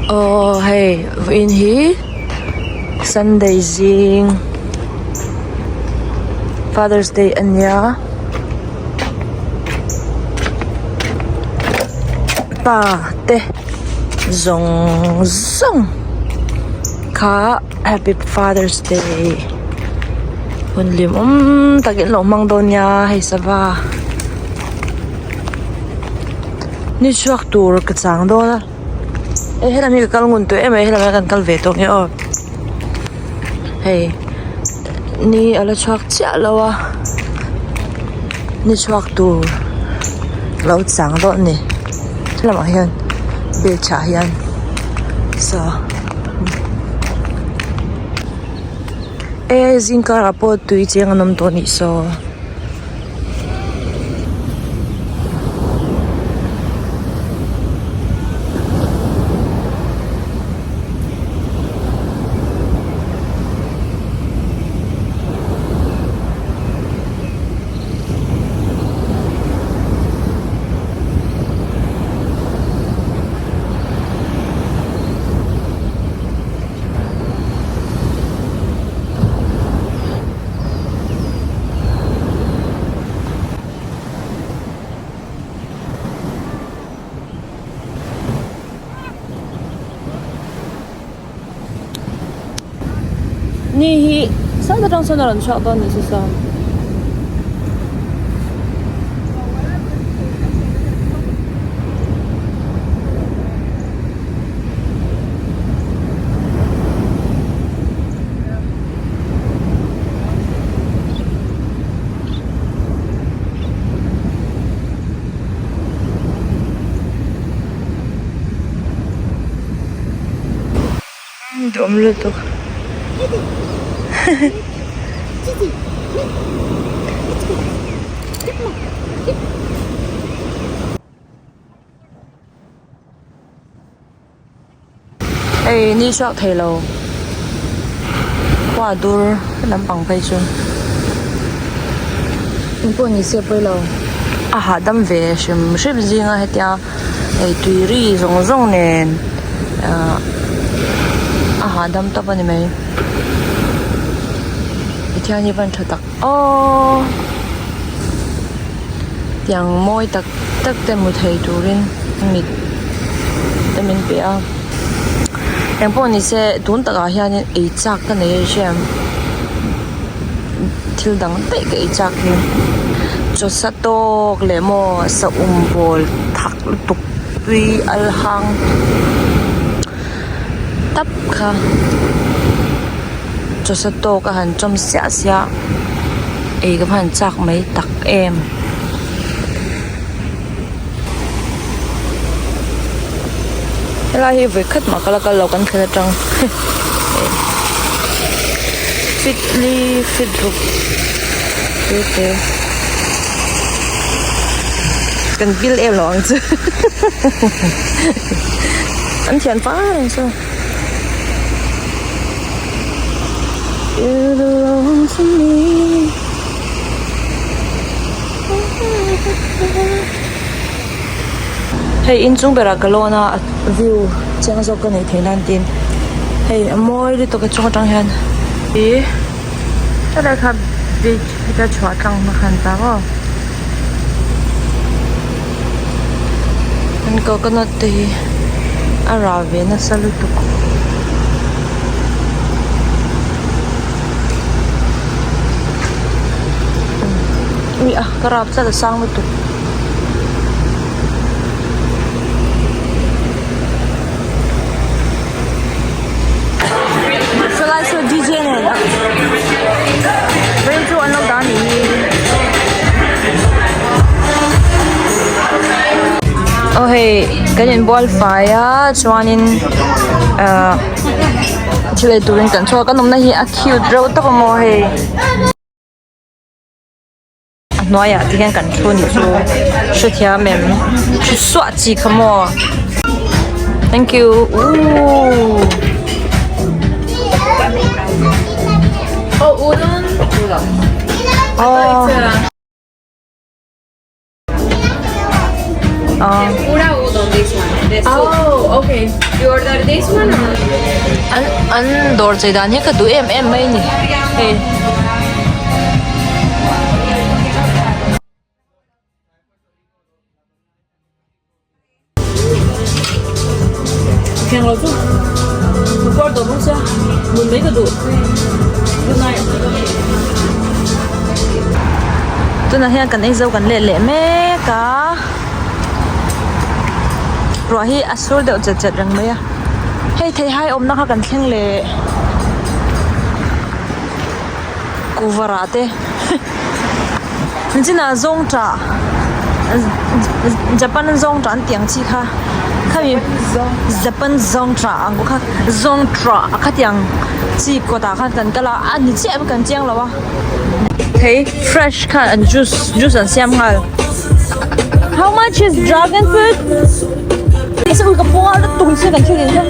Aw hei vawiin hi sunday zing father's day a nia pa te zawng zawng kha happy father's day hun hlimawm takin lo hmang dawn nia hei sava. Ni chhuak tur ka chang dawn a e helam hi ka kal ngun tawh em mai helam ah hian kan kal ve tawh nge aw hei ni a la chhuak chiah lo a ni chhuak tur ka lo chang dawn a ni helamah hian bench ah hian saw e zingkar ah pawh tui cheng an awm tawh a nih saw. Ni hi sang atang sawn a rawn chhuak dawn ni se sawn. Duhawm lutuk Hei ni chhuak thei lo khua dur lampang phei chu engpawh ni se pawi lo a hahdam ve hrim hrim zinga hetia hei tui ri zawng zawng nen ahh a hahdam tawp a ni mai Pathian hi van tha tak aww tiang mawi tak tak te hmu thei turin mit te min pe a engpawh ni se tun takah hianin ei chak ka nei a hriam thil dang daih ka ei chak hi chaw sa tawk leh maw saum bawl thak lutuk tui al hang tap kha chaw sa tawk a han chawm siah siah ei ka va han chak mai tak em. Helai hi vawi khat mah ka la kal lo kan thlen atang fit li fit ruk te te kan pil em lo ang chu an thian fai reng chu. You belong to me. Hei inchung berah ka lawn a view chiang zawk ka neih theih nan tin hei a mawi lutuk a chung atang hian ih helai kha beach heta chhuah tlang hma khan ta maw an coconut te hi a rah ve nasa lutuk. Ui a ka rap tlat a sang lutuk. Sawlai saw D J nen a rel chu an lo dah a nih hi. Aw hei kan inbual fai a chuanin ahh thil ei turin kan chhuak a kan awmna hi a cute reuh tawp a maw hei. A hnuaiah te hian kan thu ni chu hrethiam em thu suah chi kha maw thank you ooh oh. Tempura udon this one. The soup. Oh, okay. You order this one or? An an dawr chei dan hi ka duh em em mai a ni hei. Kheng lo chu ka puar tawh bawk sia mun mai ka duh good night tunah hian kan eizo kan let leh mek a ruah hi a sur deuh chet chet reng mai a hei theihai awmna kha kan thleng leh kuhva rah te. Nichinah zawngṭah Japan zawngṭah an tih ang chi kha khami Japan zawngṭah ang kha zawngṭah a khatiang chi kawtah khan kan kal a a ni chiah em kan chiang lo a thei fresh khan an juice juice an siam nghal how much is dragon fruit ka puar lutuk nise kan thil in kha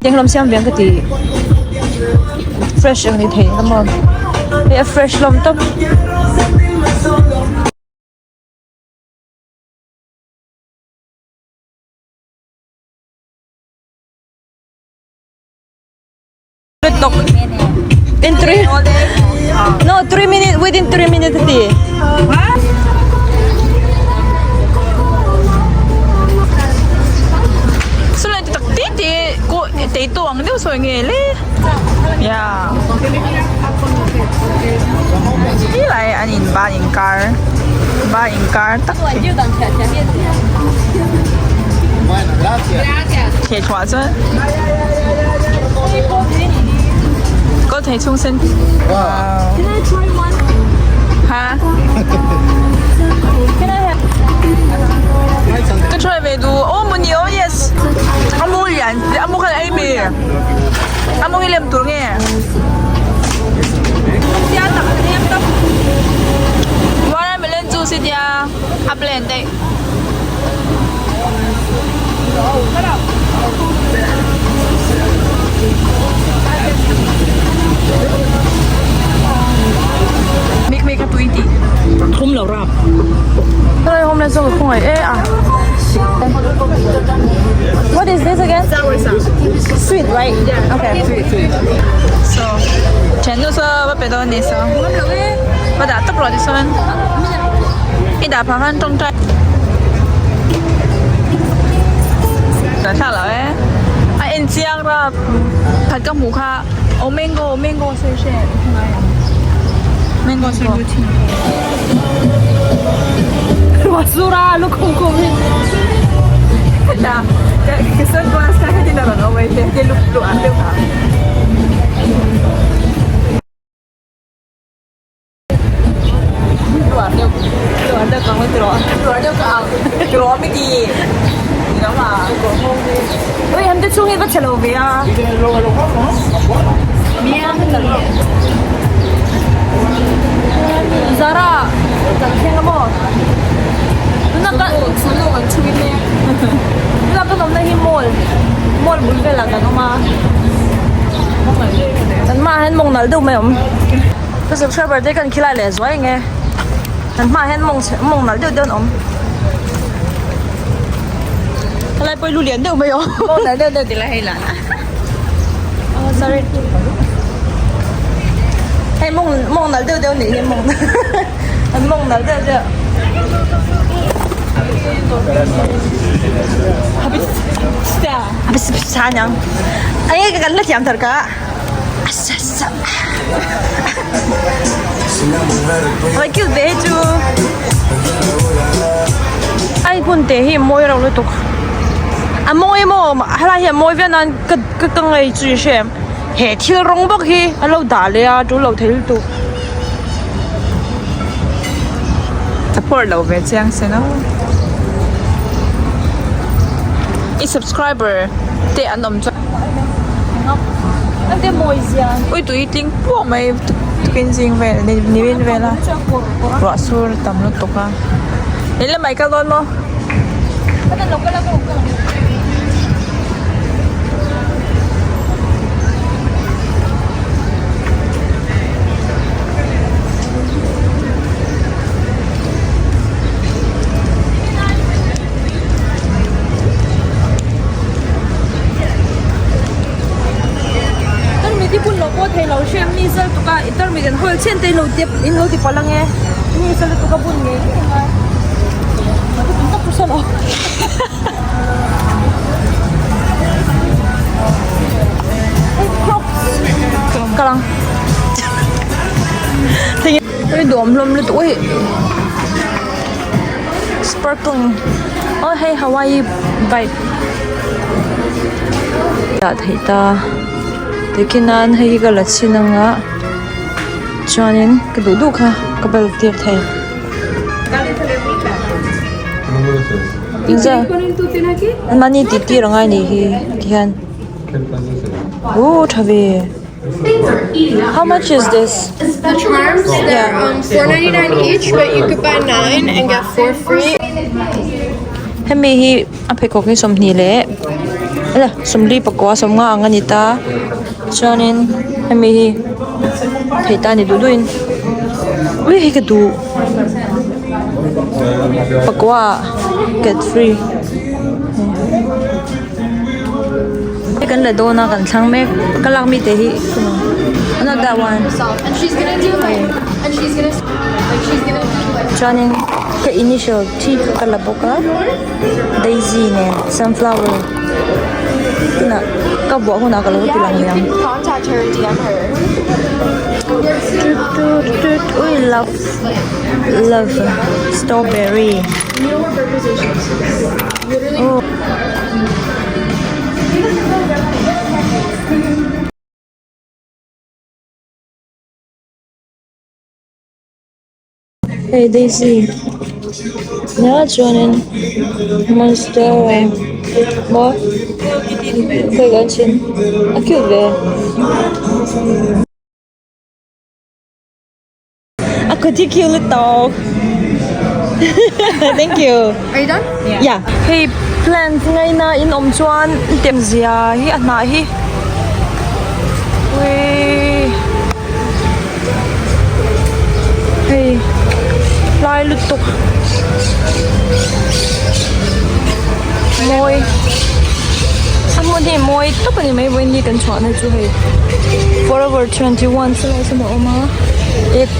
eng lam siam ve ang ka ti. Fresh ang ni thei ang maw hei a fresh hlawm tawp. In 3 No, 3 minute within 3 minutes ati. Tak ti ti ko tei to ang deuh sawi nge le ya helai an in ban inkar ban inkar tak thei chhuah chuan kaw thei chhung sen ha ka try ve duh aw mawni aw yes. A mu lian a mu khan ei mi a mu hi lem tur nge watermelon juice hi tia a blend daih. Hello home zawk ka khawngaih e a What is this again? Sour sap. Sweet right? Yeah. Okay. Sweet sweet. So thiannu saw va pe dawn ni saw va dah tawp rawh tichuan i dah phah khan tawngtai thlak loh e a en chiang rap khat ka hmuh kha aw mango mango sawi hre mango sawi Ruah a lukhum khum hi. Ui han te chhung hi va chhe lo ve a. Zara kan thleng a maw tuna kan tuna kan awmna hi mall mall bul velah kan awm a kan hmaah hian mawng nalh deuh mai a awm ka subscriber te kan khilai leh zuai ang e kan hmaah hian mawng chhe mawng nalh deuh deuh an awm helai pawh hi lu lian deuh mai a awm mawng nalh deuh deuh ti la hei lah. Oh sorry. Hei mawng mawng nalh deuh deuh nih hi mawng an mawng nalh deuh deuh. Eng nge kan la thiam thar ka. Oi cute ve hi chu. Ai hmun te hi mawi reuh lutuk. A mawi maw helai hi a mawi viau nan ka ka ka ngei chu i hre em he thil rawng bawk hi a lo dah leh a tul lo thei lutuk. Support lo ve chiang se no. I subscriber te an awm chuan. Ui tui tling puak mai tukin zing vel ni vel a ruah sur tam lutuk a. Eng lamah i kal dawn maw? sal tuka tarmit an hawl chhen te in lo tep in lo ti palh ange mi sal lutuk a bun ngei ngei a ngai ka tum tak chu salo. Hei crocs kal ang hei duhawm hlawm lutuk hei sparkling aw hei hawaii vibe dah theih ta tikhian hei hi ka la chhin anga chuanin ka duh duh kha ka bel tir thei. Mahni tih tir angai anih hi tihian ooh tha ve how much is this The charms, they're $4.99 each, but you could buy 9 and get 4 free. Hemi hi a pheikhawk hi 20 leh ela 40 pakua 50 ang a ni ta chuanin hemi hi thei ta a ni duh duhin ui hei ka duh. Pakua get free hei kan la dawn a kan thlang mek ka lak mi te hi not that one chuanin ka initial thi kha ka la bawk a daisy nen sunflower tunah ka buah hunah ka lo ti lang leh ang. Ui love love strawberry oh. Hei daisy nia chuanin monster maw hei kan chhin a cute ve. A kut hi cute lutuk thank you. Are you done? Yeah. Hei plant ngaina in awm chuan tem zia hi a hnah hi uii hei tlai lutuk mawi a hmun hi mawi tak a ni mai vawiin ni kan chhuahna chu hei forever 21 chu lai sawn a awm a ek.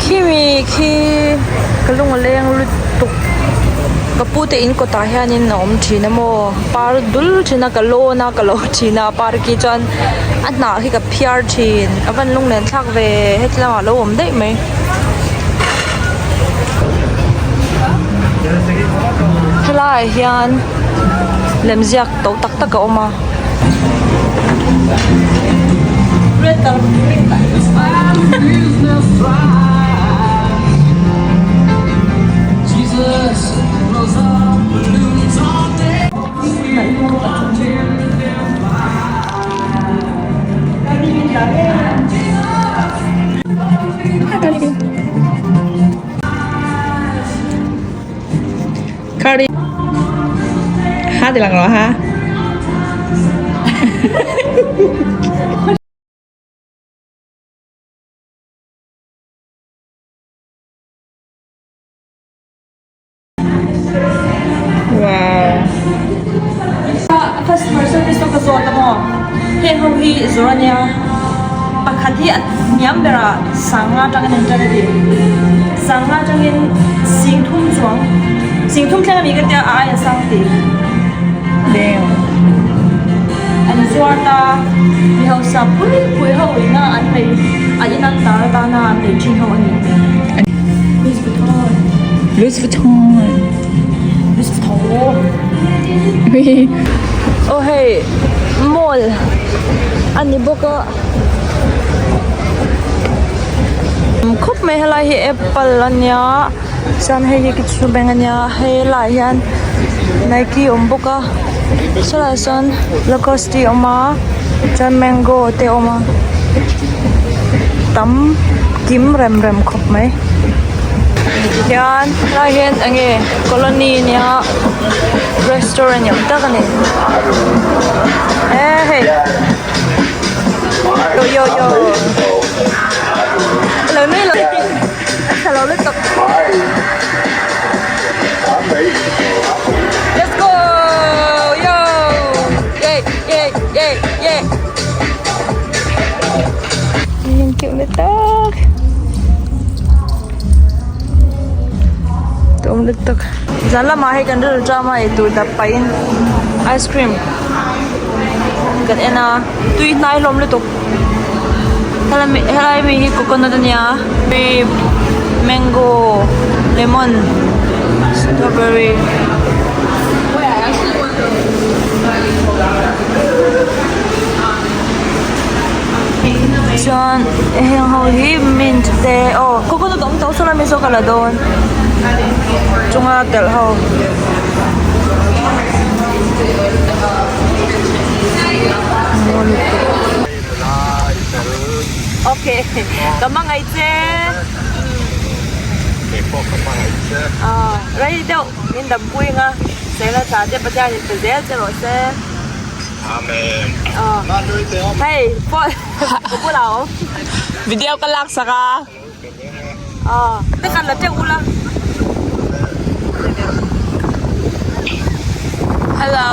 Khimi khi ka lung a leng lutuk ka pu te in kawtah hianin a awm thin a maw par dul thin a ka lawn a ka lo thin a par khi chuan a hnah khi ka phiar thin a van lung len thlak ve heti lamah a lo awm daih mai. Helaiah hian lemziak to tak tak a awm a. Ha ti lang lo ha. Wow. Customer service pawh ka zawt a maw heng ho hi zawr a nia pakhat hi a hniam berah sanga atangin an tan a ni sanga atangin singthum chuang singthum thleng a ni ka tia a aia sang tih Damn. An zuar ta mi hausa pui pui ho ina an lei a in an tar atana an lei thin ho a ni. Louis Vuitton. Louis Vuitton. Louis Vuitton. Aw hei mall a ni bawk a. Khawp mai helai hi apple a nia chuan hei hi chu bank a nia helaiah hian nike a awm bawk a sawlaiah sawn lacoste a awm a chuan mango te a awm a tam kim rem rem khawp mai tihian helaiah hian eng nge colony a nia restaurant ni awm tak a ni e hei yo yo yo lo nui lo. tha lo lutuk. Let's go! Yo! Yay! Yay! Yay! Yay! Min cute lutuk. Tum lutuk. Zan lamah hei kan rilru ṭam a eitur dap pahin ice cream kan en a tui hnai hlawm lutuk. Helami helai mi hi coconut ania grape mango lemon strawberry. Chuan heng ho hi mint te aw coconut a awm tawh sawn a mi saw ka la dawn chunga telh ho. Okay ka hmangaih che rei deuh min dampui anga sela tha te Pathian in pe zel che rawh se. Amen. Hei phone ka bulah a awm. Video ka lak sak a. Te kan la teuh ula. Hello.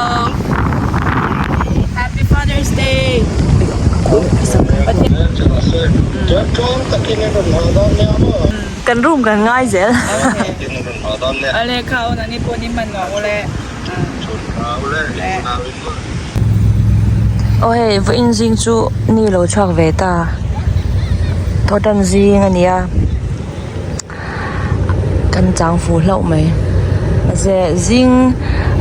Happy Father's Day. Kan room kan ngai zel. Ale kha aw nani pawh ni hman nuam ule. Aw hei vawiin zing chu ni lo chhuak ve ta thawhtan zing a ni a kan chang fuh hlauh mai mahse zing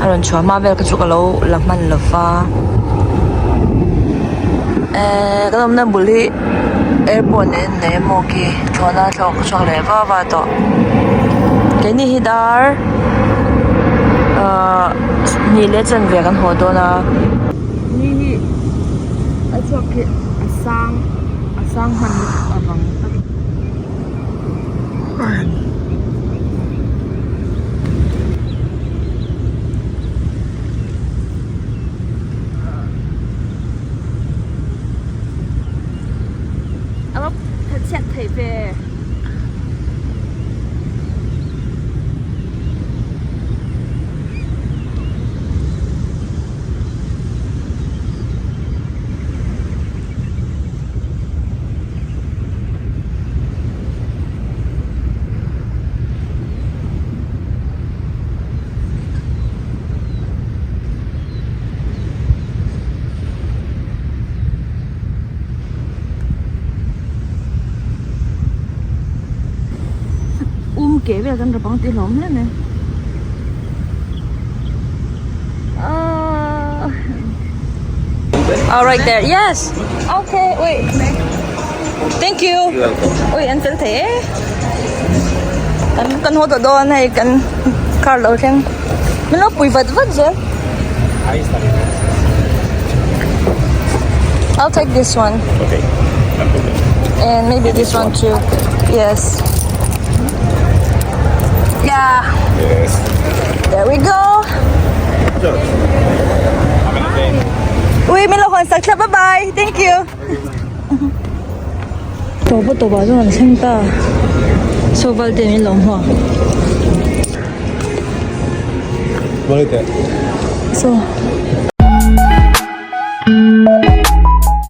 a rawn chhuah hma vel kha chu ka lo la hman lo va ehh kan awmna bul hi airport niin nei a maw khi thlawhna a thlawk chhuak leh va va tawh keini hi dar ahh hnih leh chanve kan haw dawn a. Ni hi a chhuak hi a sang a sang hman lutuk avang tak. A va chhiat theih ve. Um ke vel kan rapang tih hlawm hle mai ah oh right there yes okay wait thank you ui an fel thei e kan kan haw tawh dawn hei kan car lo thleng min lo pui vat vat zel I'll take this one Okay. and maybe this one too yes yeah Yes. there we go ui min lo hawn sak thlap bye bye thank you Tawpa tawpah chuan an thleng ta so val te min lo hmuak so.